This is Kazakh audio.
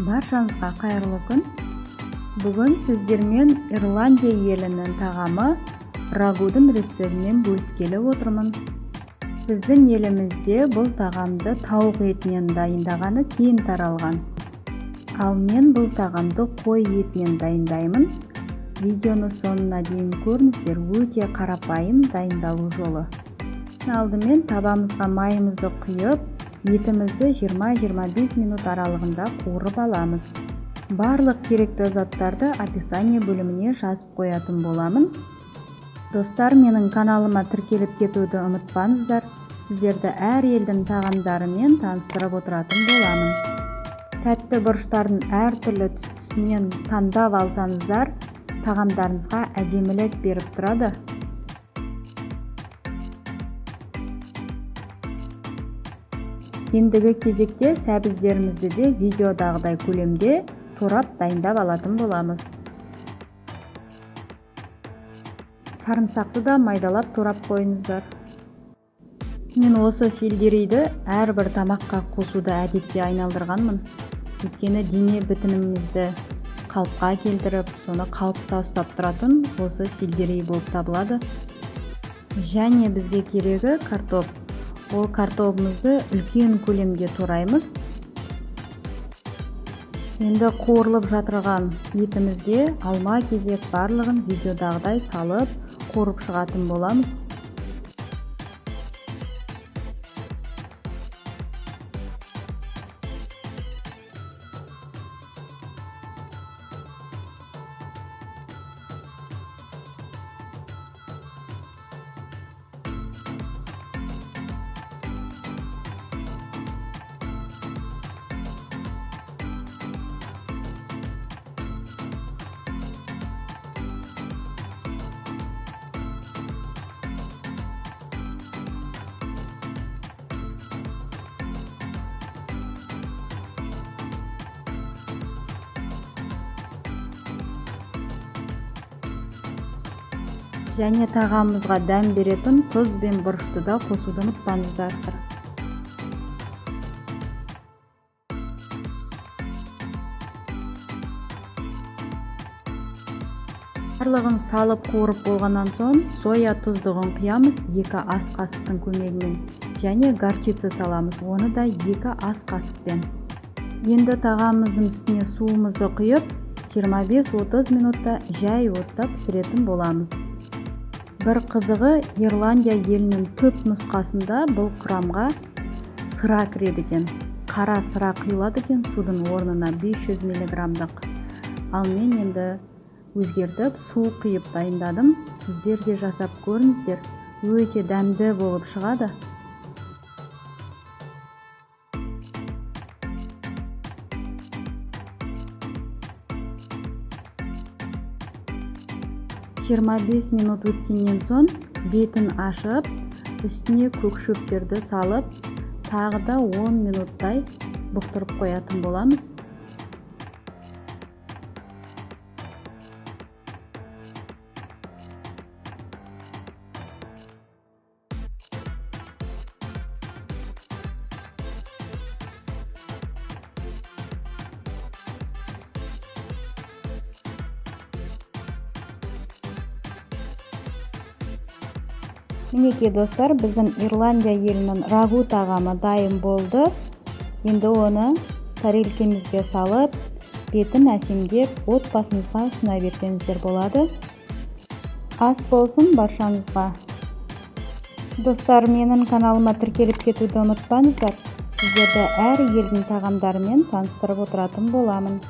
Баршаңызға қайырлы күн. Бүгін сіздермен Ирландия елінің тағамы рагудың рецептімен бөліскелі отырмын. Біздің елімізде бұл тағамды тауық етінен дайындағаны кең таралған. Ал мен бұл тағамды қой етінен дайындаймын. Видеоны соңына дейін көріңіздер, өте қарапайым дайындалу жолы. Алдымен табамызға майымызды құйып, етімізді 20-25 минут аралығында қуырып аламыз. Барлық керекті заттарды описание бөліміне жазып қоятын боламын. Достар, менің каналыма тіркеліп кетуді ұмытпаңыздар. Сіздерді әр елдің тағамдарымен таныстырып отыратын боламын. Тәтті бұрыштардың әртүрлі түс-түсінен таңдап алсаңыздар, тағамдарыңызға әдемілік беріп тұрады. Ендігі кезекте сәбіздерімізді де видеодағыдай көлемде турап дайындап алатын боламыз. Сарымсақты да майдалап турап қойыңыздар. Мен осы сельдерейді әрбір тамаққа қосуды әдетке айналдырғанмын. Өйткені дене бітімімізді қалыпқа келтіріп, соны қалыпта ұстап тұратын осы сельдерей болып табылады. Және бізге керегі картоп. Ол картобымызды үлкен көлемде тураймыз. Енді қуырылып жатырған етімізге алма кезек барлығын видеодағыдай салып қуырып шығатын боламыз. Және тағамымызға дәм беретін тұз бен бұрышты да қосуды ұмытпаңыздар. Барлығын салып қуырып болғаннан соң соя тұздығын құямыз 2 ас қасықтың көмегімен және горчица саламыз, оны да 2 ас қасықпен. Енді тағамымыздың үстіне суымызды құйып 25-30 минутта жай отта пісіретін боламыз. Бір қызығы, Ирландия елінің түп нұсқасында бұл құрамға сыра кіреді екен. Қара сыра құйылады екен судың орнына 500 миллиграммдық. Ал мен енді өзгертіп су құйып дайындадым. Сіздер де жасап көріңіздер, өте дәмді болып шығады. 25 минут өткеннен соң бетін ашып, үстіне көк шөптерді салып, тағы да 10 минуттай бұқтырып қоятын боламыз. Мінекей достар, біздің Ирландия елінің рагу тағамы дайын болды. Енді оны тарелкемізге салып, бетін әсемдеп, отбасыңызға ұсына берсеңіздер болады. Ас болсын баршаңызға. Достар, менің каналыма тіркеліп кетуді ұмытпаңыздар. Сіздерді әр елдің тағамдарымен таныстырып отыратын боламын.